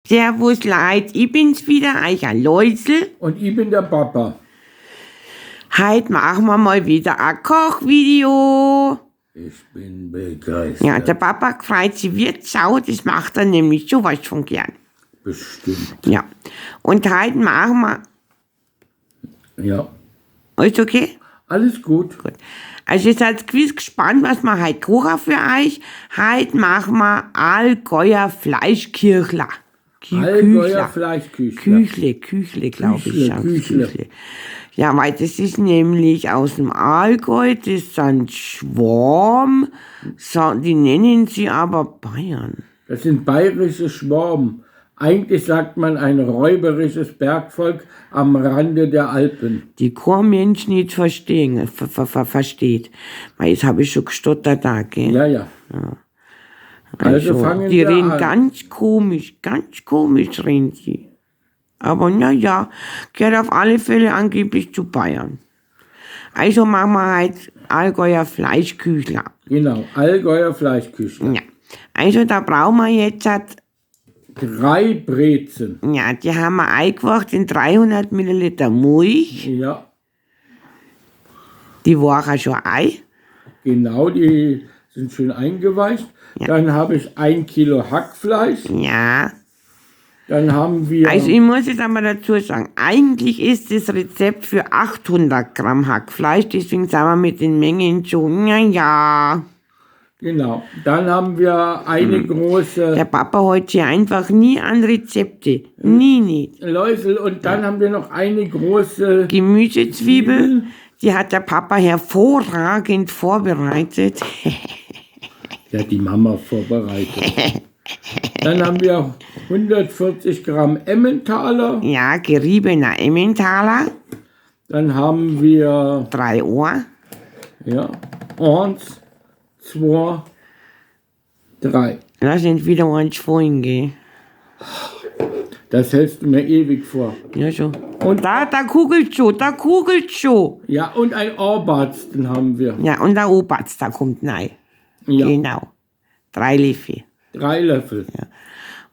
Servus Leid, ich bin's wieder, euer Läusel. Und ich bin der Papa. Heute machen wir mal wieder ein Kochvideo. Ich bin begeistert. Ja, der Papa freut sich wie Sau, das macht er nämlich sowas von gern. Bestimmt. Ja. Und heute machen wir. Ja. Alles okay? Alles gut. Gut. Also ihr seid gewiss gespannt, was wir heute kochen für euch. Heute machen wir Allgäuer Fleischkirchler. Allgäuer Fleischküchler. Küchle, Küchle, glaube ich. Küchle, sag's, Küchle. Küchle. Ja, weil das ist nämlich aus dem Allgäu, das sind Schwarm, die nennen sie aber Bayern. Das sind bayerische Schwaben. Eigentlich sagt man ein räuberisches Bergvolk am Rande der Alpen. Die kein Mensch nicht verstehen, versteht. Weil jetzt habe ich schon gestottert da, gell? Ja, ja. Also fangen die wir reden an. ganz komisch reden sie. Aber na ja, gehört auf alle Fälle angeblich zu Bayern. Also machen wir halt Allgäuer Fleischküchler. Genau, Allgäuer Fleischküchler. Ja. Also da brauchen wir jetzt halt, 3 Brezen. ja, die haben wir eingewacht in 300 Milliliter Milch. Ja. Die war auch schon ein. Genau, die sind schön eingeweicht. Ja. Dann habe ich 1 Kilo Hackfleisch. Ja. Dann haben wir... Also ich muss jetzt einmal dazu sagen, eigentlich ist das Rezept für 800 Gramm Hackfleisch, deswegen sind wir mit den Mengen schon, na ja. Genau, dann haben wir eine große... Der Papa holt sich einfach nie an Rezepte, nie nicht. Läusel, und dann haben wir noch eine große... Gemüsezwiebel, Zwiebel. die hat der Papa hervorragend vorbereitet. Die hat die Mama vorbereitet. Dann haben wir 140 Gramm Emmentaler. Ja, geriebener Emmentaler. Dann haben wir 3 Ohr. Ja, 1, 2, 3. Lass ihn wieder eins fallen gehen. Das hältst du mir ewig vor. Ja, schon. Und Da kugelt schon, da kugelt schon. Ja, und ein Ohrbartsten haben wir. Ja, und der Oberst, da kommt rein. Ja. Genau. 3 Löffel. 3 Löffel. Ja.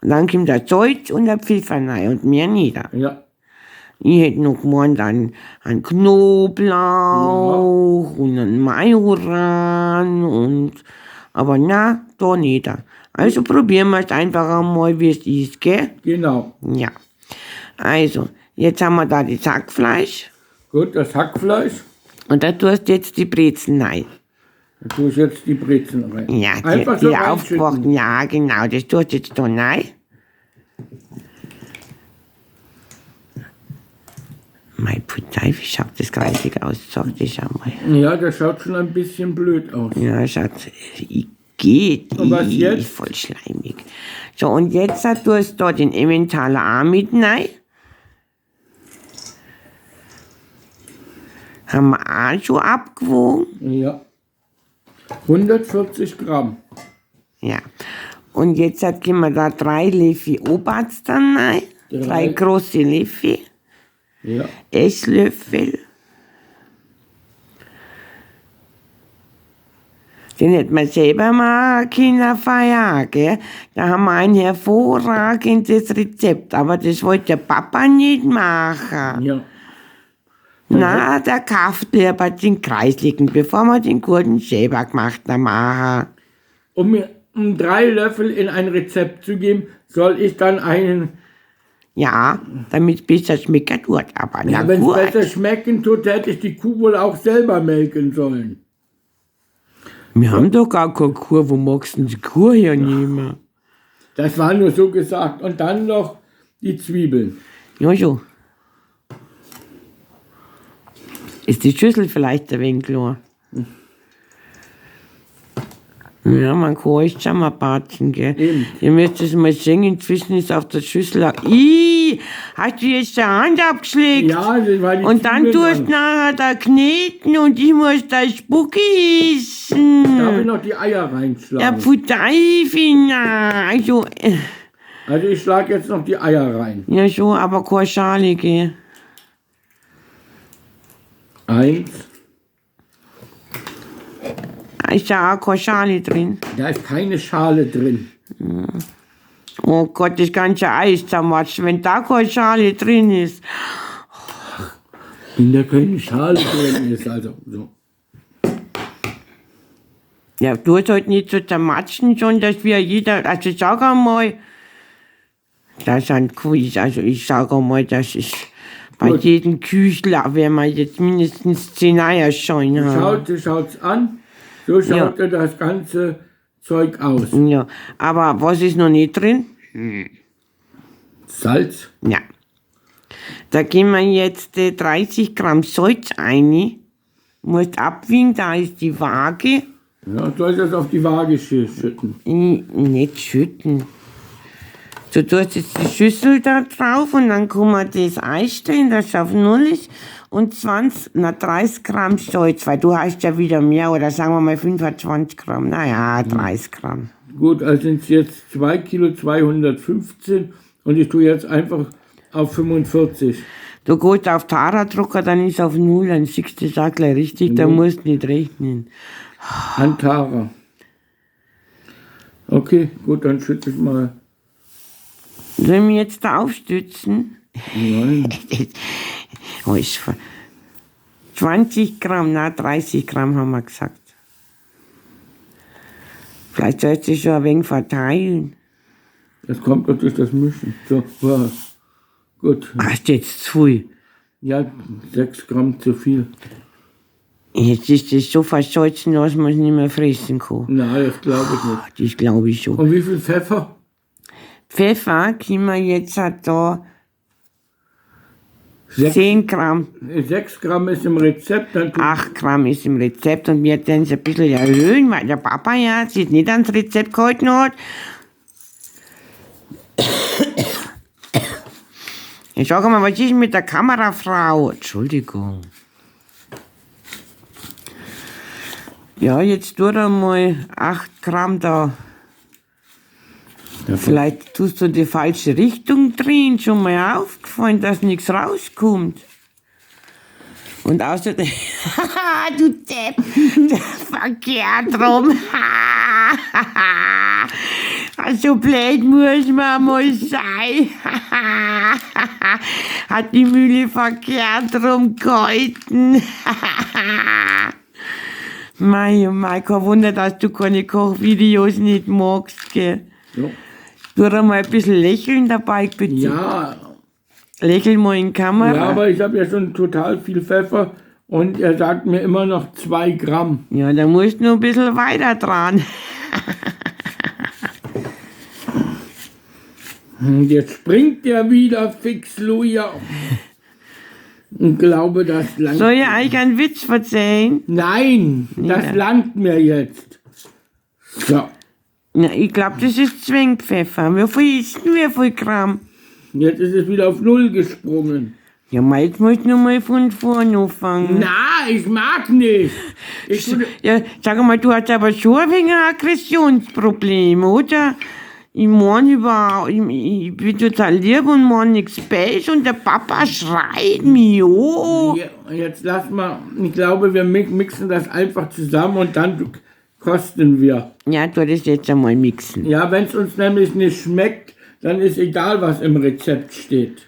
Und dann kommt der Salz und der Pfeffer rein und mehr nieder. Ja. Ich hätte noch gemeint, einen Knoblauch und einen Majoran und, aber na, da nieder. Also probieren wir es einfach einmal, wie es ist, gell? Genau. Ja. Also, jetzt haben wir da das Hackfleisch. Gut, das Hackfleisch. Und da tust du jetzt die Brezen rein. Da tue ich jetzt die Brezen rein. Ja, die, einfach so die reinschütten. aufgekochten, ja, genau, das tust du jetzt da rein. Mein Putei, wie schaut das greisig aus? Sag das einmal. Ja, das schaut schon ein bisschen blöd aus. Ja, schaut, geht. Und was jetzt? Voll schleimig. So, und jetzt tust du da den Emmentaler auch mit rein. Haben wir auch schon abgewogen. Ja. 140 Gramm. Ja. Und jetzt geben wir da 3 Löffel Obatz dann rein. 3. 3 große Löffel. Ja. Esslöffel. Den hätten wir selber machen können, feiern, gell? Da haben wir ein hervorragendes Rezept, aber das wollte der Papa nicht machen. Ja. Na, der kauft lieber den Kreisligen, bevor wir den guten selber gemacht haben. Um mir 3 Löffel in ein Rezept zu geben, soll ich dann einen... Ja, damit's besser schmecken tut, aber na Ja, wenn's gut. besser schmecken tut, hätte ich die Kuh wohl auch selber melken sollen. Wir haben doch gar keine Kuh, wo magst du denn die Kuh hernehmen? Das war nur so gesagt. Und dann noch die Zwiebeln. Ja, schon. Ist die Schüssel vielleicht ein wenig klar? Ja, man kann alles zusammenpatzen, gell? Eben. Ihr müsst es mal sehen, inzwischen ist auf der Schüssel auch, Ih, hast du jetzt die Hand abgeschlägt? Ja, das war die Und dann Zwiebeln tust du dran. nachher da kneten und ich muss da Spucke essen. Darf ich noch die Eier reinschlagen? Ja, Pfui, also, Also ich schlage jetzt noch die Eier rein. ja schon, aber keine Schale, gell? 1. Ist da auch keine Schale drin. Da ist keine Schale drin. Oh Gott, das ganze Eis zermatscht, wenn da keine Schale drin ist. Wenn da keine Schale drin ist, also so. Ja, du hast halt nicht so zermatschen schon, dass wir jeder, also sag einmal, das sind Quiz, also ich sag einmal, das ist bei Gut. jedem Küchler werden wir jetzt mindestens 10 Eierschein haben. Schaut's an. So schaut ja das ganze Zeug aus. Ja, aber was ist noch nicht drin? Salz. Ja. Da gehen wir jetzt 30 Gramm Salz rein. Musst abwiegen, da ist die Waage. Ja, soll ich das auf die Waage schütten? Nicht schütten. Du tust jetzt die Schüssel da drauf und dann kann man das einstellen, dass es auf Null ist. Und 30 Gramm Salz, weil du hast ja wieder mehr, oder sagen wir mal 25 Gramm. Naja, 30 Gramm. Gut, also sind es jetzt 2,215 Kilo und ich tue jetzt einfach auf 45. Du gehst auf Tara-Drucker, dann ist auf Null, dann siehst du das auch gleich richtig, da musst du nicht rechnen. Antara. Okay, gut, dann schütte ich mal. Soll ich mich jetzt da aufstützen? Nein. Oh, 20 Gramm, na 30 Gramm haben wir gesagt. Vielleicht sollst du schon ein wenig verteilen. Das kommt doch durch das Mischen. So, wow. Gut. Hast du jetzt zu viel? Ja, 6 Gramm zu viel. Jetzt ist das so versalzen, dass man es nicht mehr fressen kann. Nein, das glaube ich nicht. Das glaube ich schon. Und wie viel Pfeffer? Pfeffer können wir jetzt auch da 6, 10 Gramm. 6 Gramm ist im Rezept. Dann 8 Gramm ist im Rezept und wir werden es ein bisschen erhöhen, weil der Papa ja sich nicht ans Rezept gehalten hat. Ich sag mal, was ist denn mit der Kamerafrau? Entschuldigung. Ja, jetzt tu da mal 8 Gramm da. Ja, Vielleicht tust du die falsche Richtung drehen, schon mal aufgefallen, dass nichts rauskommt. Und außerdem, du Depp, verkehrt rum. So blöd muss man mal sein. Hat die Mühle verkehrt rum gehalten. Mei, oh mei, kein Wunder, dass du keine Kochvideos nicht magst, gell? Ja. Tu doch mal ein bisschen lächeln dabei, bitte. Ja, Lächel mal in die Kamera. ja, aber ich habe ja schon total viel Pfeffer und er sagt mir immer noch 2 Gramm. Ja, da musst du noch ein bisschen weiter dran. Und jetzt springt er wieder fix, Luja. Und glaube, das langt. Soll ich euch einen Witz erzählen? Nein, das Ja. langt mir jetzt. So, Na, ich glaube, das ist Zwingpfeffer. Wie viel ist denn wie viel Gramm? jetzt ist es wieder auf Null gesprungen. Ja, mei, jetzt musst du noch mal von vorne anfangen. Na, ich mag nicht. Ich würde, Ja, sag mal, du hast aber schon ein wenig ein Aggressionsproblem, oder? Ich mein überhaupt, ich bin total lieb und mein nichts Böses und der Papa schreit mich an. Ja, jetzt lass mal, ich glaube, wir mixen das einfach zusammen und dann kosten wir. Ja, tu das jetzt einmal mixen. Ja, wenn es uns nämlich nicht schmeckt, dann ist egal, was im Rezept steht.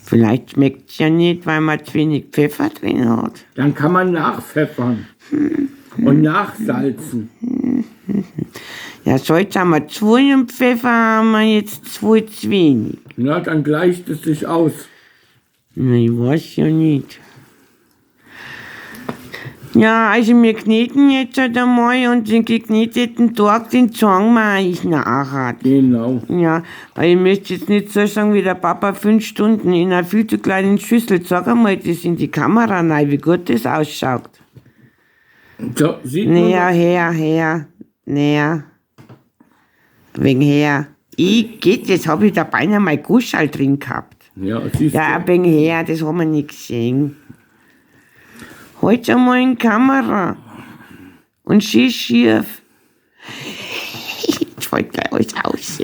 Vielleicht schmeckt's ja nicht, weil man zu wenig Pfeffer drin hat. Dann kann man nachpfeffern und nachsalzen. Ja, Salz haben wir 2 und Pfeffer haben wir jetzt 2 zu wenig. Ja, dann gleicht es sich aus. Na, ich weiß ja nicht. Ja, also wir kneten jetzt halt einmal und den gekneteten Tag, den zeigen wir euch nachher. Genau. Ja, weil ich möchte jetzt nicht so sagen, wie der Papa 5 Stunden in einer viel zu kleinen Schüssel. Sag einmal das in die Kamera rein, wie gut das ausschaut. So, sieht man. Näher, her, her, näher. Wegen her. Ich geht, jetzt hab ich da beinahe mein Guschal drin gehabt. Ja, siehst Ja, du. ein wenig her, das haben wir nicht gesehen. Halt einmal in die Kamera. Und schieß schief. Jetzt fällt gleich alles aus.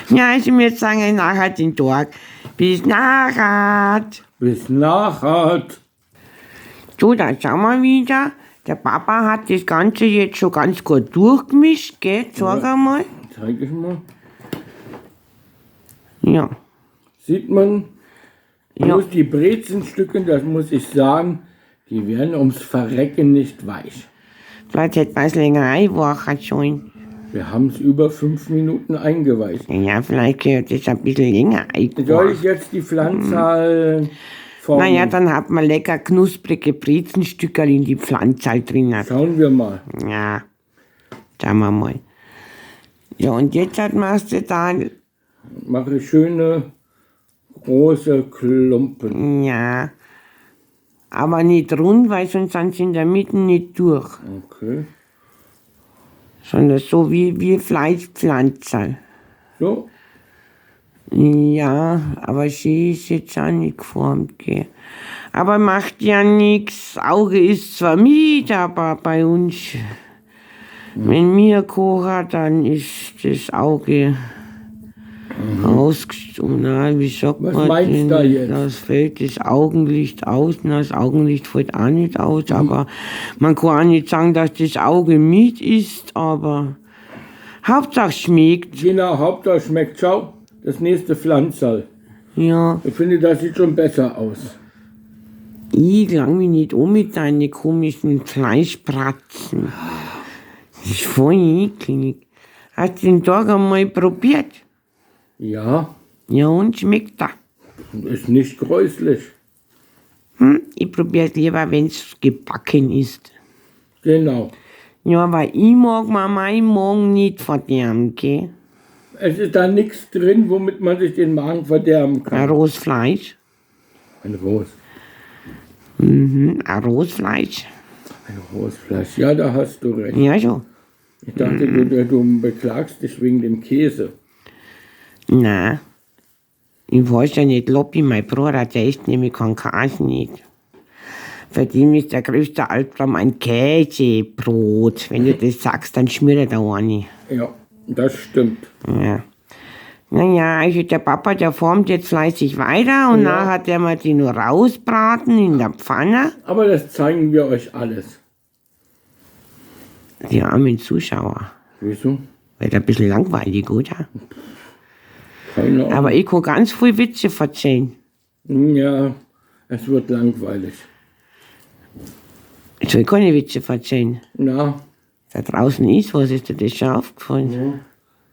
Ja, also wir sagen nachher den Tag. Bis nachher. Bis nachher. So, dann schauen wir wieder. Der Papa hat das Ganze jetzt schon ganz gut durchgemischt, gell? Zeig einmal. Zeig ich mal. Ja. Sieht man, Ja. bloß die Brezenstücken, das muss ich sagen, die werden ums Verrecken nicht weich. Vielleicht hätte man es länger einwachen sollen. Wir haben es über 5 Minuten eingeweicht. Ja, vielleicht gehört das ein bisschen länger Soll ich eingewacht. jetzt die Pflanzerl formen? Naja, dann hat man lecker knusprige Brezenstückerl in die Pflanzerl drin. Schauen wir mal. Ja, schauen wir mal. Ja, und jetzt machst du da, Mache ich schöne große Klumpen. ja, aber nicht rund, weil sonst sind sie in der Mitte nicht durch. Okay. Sondern so wie Fleischpflanzerl. So, Ja, aber sie ist jetzt auch nicht geformt, gell. Aber macht ja nix. Auge ist zwar mit, aber bei uns, wenn wir kochen, dann ist das Auge rausgestochen. Na, wie sagt Was man meinst denn? du da jetzt? Das fällt das Augenlicht aus. Na, das Augenlicht fällt auch nicht aus, aber man kann auch nicht sagen, dass das Auge mit ist, aber Hauptsache schmeckt. genau, Hauptsache schmeckt. Schau, das nächste Pflanzerl. Ja. Ich finde, das sieht schon besser aus. Ich lang mich nicht um mit deinen komischen Fleischbratzen. Das ist voll eklig. Hast du den Tag einmal probiert? Ja, Ja, und schmeckt er? ist nicht gräuslich. Hm? Ich probier's lieber, wenn's gebacken ist. Genau. Ja, aber ich mag mir meinen Magen nicht verderben, gell? Es ist da nichts drin, womit man sich den Magen verderben kann. Ein rohes Fleisch. Ein rohes, Mhm, ein rohes Fleisch. ein rohes Fleisch. Ja, da hast du recht. Ja, schon. Ich dachte, du beklagst dich wegen dem Käse. Nein. Ich weiß ja nicht, Lobby, mein Bruder, der isst nämlich keinen Käse nicht. Für den ist der größte Albtraum ein Käsebrot. Wenn du das sagst, dann schmiert er da eine. Ja, das stimmt. Ja. Naja, also der Papa, der formt jetzt fleißig weiter und Ja. nachher der wir die nur rausbraten in der Pfanne. Aber das zeigen wir euch alles. Die armen Zuschauer. Wieso? Wird ein bisschen langweilig, oder? Keine Ahnung. Aber ich kann ganz viel Witze erzählen. Ja, es wird langweilig. Ich soll keine Witze erzählen. Na, Da draußen ist was, ist dir das schon aufgefallen?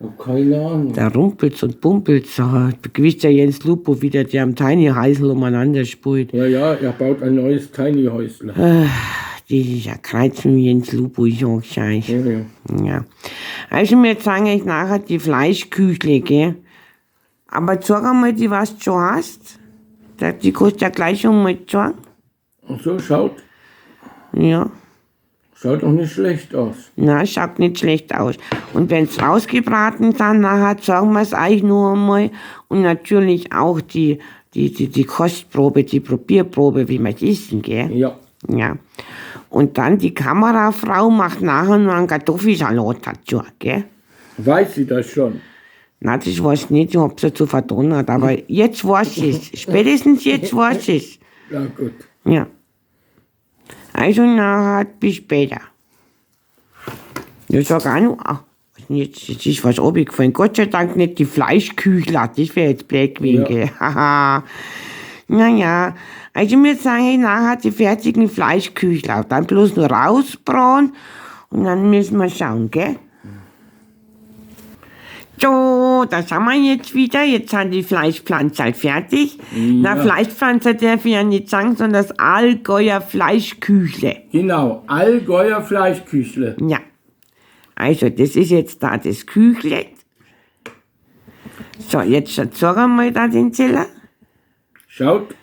ja, hab keine Ahnung. Da rumpelt's und pumpelt's. Ah, Gewiss der Jens Lupo wieder, der am Tiny Heisel umeinander spielt. Ja, ja, er baut ein neues Tiny Häusle. Das ist ja Kreuz mit Jens Lupo, ich sag's euch. Ja, ja. Ja. Also, wir zeigen euch nachher die Fleischküchle, gell? Aber zeig einmal die, was du schon hast. Die kannst du ja gleich schon mal zeigen. Und so schaut, Ja. schaut auch nicht schlecht aus. Na, schaut nicht schlecht aus. Und wenn's rausgebraten sind, nachher zeigen wir's euch nur einmal. Und natürlich auch die Kostprobe, die Probierprobe, wie wir's essen, gell? Ja, Ja. Und dann die Kamerafrau macht nachher noch einen Kartoffelsalat dazu, gell? weiß sie das schon? Na, das weiß ich nicht, ich hab's ja zu verdonnert, aber jetzt weiß ich's. Spätestens jetzt weiß ich's. Ja, gut. Ja. Also nachher, bis später. Ich sag auch noch, ach, was ist denn jetzt ist was runtergefallen. Gott sei Dank nicht die Fleischküchler, das wäre jetzt blöd gewesen, Ja. gell. Haha. Naja, also wir sagen nachher die fertigen Fleischküchler. Dann bloß nur rausbrauen und dann müssen wir schauen, gell? So, da sind wir jetzt wieder. Jetzt sind die Fleischpflanzerl fertig. Na, Fleischpflanzer darf ich ja nicht sagen, sondern das Allgäuer Fleischküchle. Genau, Allgäuer Fleischküchle. Ja. Also, das ist jetzt da das Küchle. So, jetzt zeig mal da den Zeller. Schaut.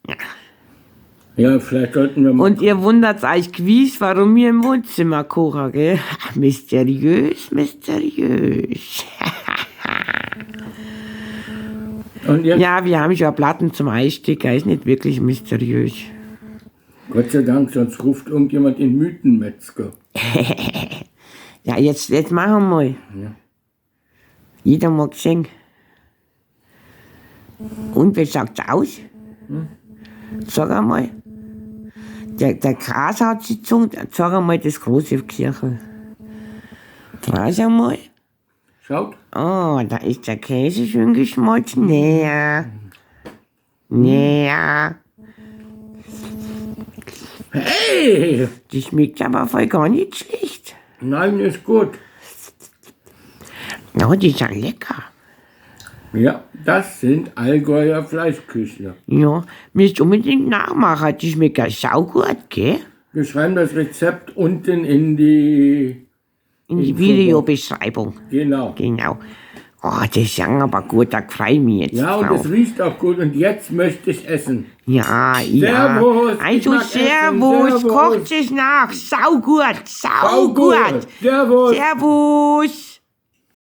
Ja. Ja, vielleicht sollten wir mal. Und ihr wundert euch gewiss, warum wir im Wohnzimmer kochen, gell? Mysteriös, mysteriös. Und jetzt, Ja, wir haben schon Platten zum Einstecker, ist nicht wirklich mysteriös. Gott sei Dank, sonst ruft irgendjemand den Mythenmetzger. Ja, jetzt machen wir mal. Ja. Jeder mag sehen. Und wie schaut's aus? Sag einmal. Der Käse hat sich gezogen. Zeig einmal das große Kirchel. Dreh's einmal. Schaut. Oh, da ist der Käse schön geschmolzen. Näher. Näher. Hey! Die schmeckt aber voll gar nicht schlecht. Nein, ist gut. Na, die sind lecker. Ja, das sind Allgäuer Fleischküchle. Ja, müsst unbedingt nachmachen. Die schmeckt ja saugut, gell? Wir schreiben das Rezept unten in die... In die Videobeschreibung. Genau. Genau. Oh, das ist aber gut, da freue ich mich jetzt Ja, und drauf. es riecht auch gut. Und jetzt möchte ich essen. Ja, ja. Servus, ich Also mag essen. Servus, Servus. kocht es nach. Saugut, saugut. Saugut. Servus. Servus.